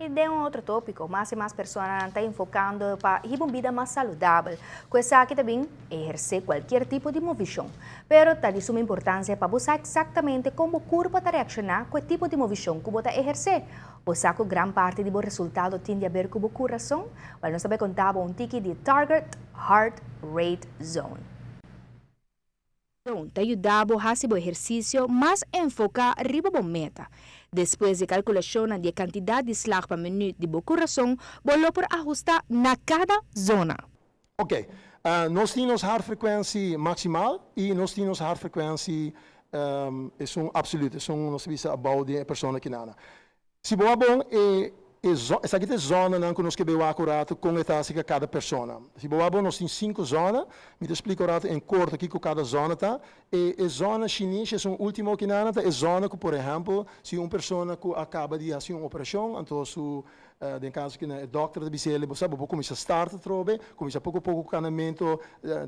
I den un otro tópiko, mas i mas personanan ta enfokando pa hiba un bida mas saludabel. Ku esaki ta bin ehersé kualkier tipo di movishon. Pero ta di suma importansia pa bo sa eksaktamente kon bo kurpa ta reakshoná ku e tipo di movishon ku bo ta ehersé. Bo sa ku gran parti di bo resultado tin di aber ku bo kurason? Wèl, nos ta bai konta bo un tiki di Target Heart Rate Zone. Ta yuda bo hasi bo ehersisio mas enfoká riba bo meta. Despues di kalkulashonnan di e kantidat di slag pa minüt di bo kurason, bo lo por ahustá na kada zona. Ok, nos tin nos hartfrequentie maximaal y nos tin nos hartfrequentie esun absoluut, esun nos ta bisa abou di e persona kinana. Si bo a bon e e esaki ta e zonanan ku nos ke bai wak un ratu kon e ta hasi ka kada persona. Si bo a bon nos tin sinku zona, mi ta splika un ratu en korto kiko kada zona ta. E e zona shinishi esun ultimo kinana ta e zona ku por ehèmpel si un persona ku a kaba di hasi un operashon anto su den kaso kina e dòkter ta bis'el bo sa bo por kuminsá start atrobe, kuminsá poko poko ku kanamentu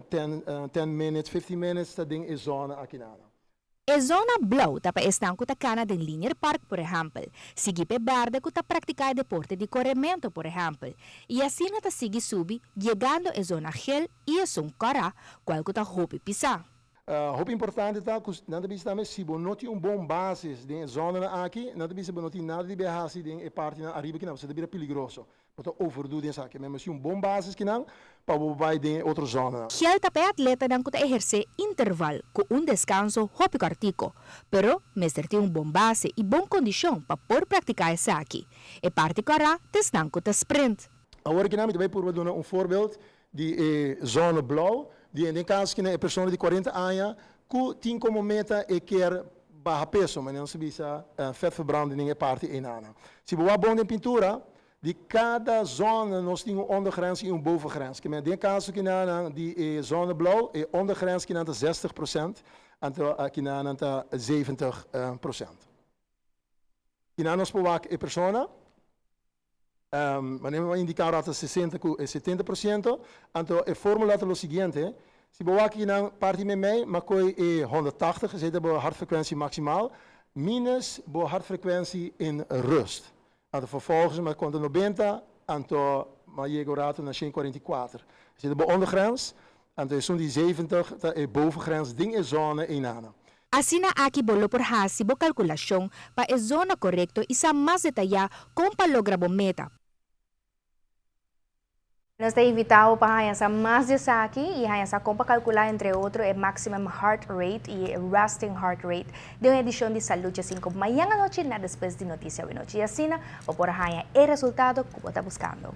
ten 10 minutes, 15 minutes ta den e zona akinana. E zona blou ta pa esnan ku ta kana den Linear Park, por ehèmpel. Sigui pa e bèrdè ku ta praktiká e deporte di korementu, por ehèmpel. I asina ta sigui subi, yegando e zona gel i esun kòrá, kual ku ta hopi pisá. Hopi importante ta ku nan ta bisa tambe si bo no tin un bon basis den e zonanan aki, nan ta bisa bo no tin nada di bai hasi den e partinan ariba kinan, pasobra ta bira peligroso. Bo ta overdo den esaki. Mester tin un bon basis kinan pa bo bai den e otro zonanan. Gel ta pa e atletanan ku ta ehersé interval ku un deskanso hopi kòrtiku, pero mester tin un bon base i bon kondishon pa por praktiká esaki. E parti kòrá ta esnan ku ta sprint. Awor kinan mi ta bai purba duna un voorbeeld di e zona blou, di den kaso kinan e persona di 40 aña ku tin komo meta e kier baha peso, manera nos ta bisa vetverbranding den e parti einana. Si bo wak bon den pintura, di kada zona nos tin un ondergrens i un bovengrens. Ke men den kaso kinan di e zona blou, e ondergrens kinan ta 60%, anto kinan ta 70%. Kinan nos por wak e persona, manera mi a indiká ta 60 ku 70%, anto e fórmula ta lo siguiente: si bo wak kinan parti meimei, m'a koi e 180, esei ta bo hartfrequentie maximaal, minus bo hartfrequentie in rust. Anto vervolgens m'a konta 90, anto m'a yega un ratu na 144. Esei ta bo ondergrens, anto esun di 70 ta e bovengrens den e zona einana. Asina aki bo lo por hasi bo kalkulashon pa e zona korekto i sa mas detayá kon pa logra bo meta. Nos ta invitá bo pa haña mas di esaki i haña kon pa kalkulá, entre otro, e maximum heart rate i e resting heart rate den un edishon di Salú 5 mañan anochi na despues di Notisia Anochi. I asina, bo por haña e resultado ku bo ta buskando.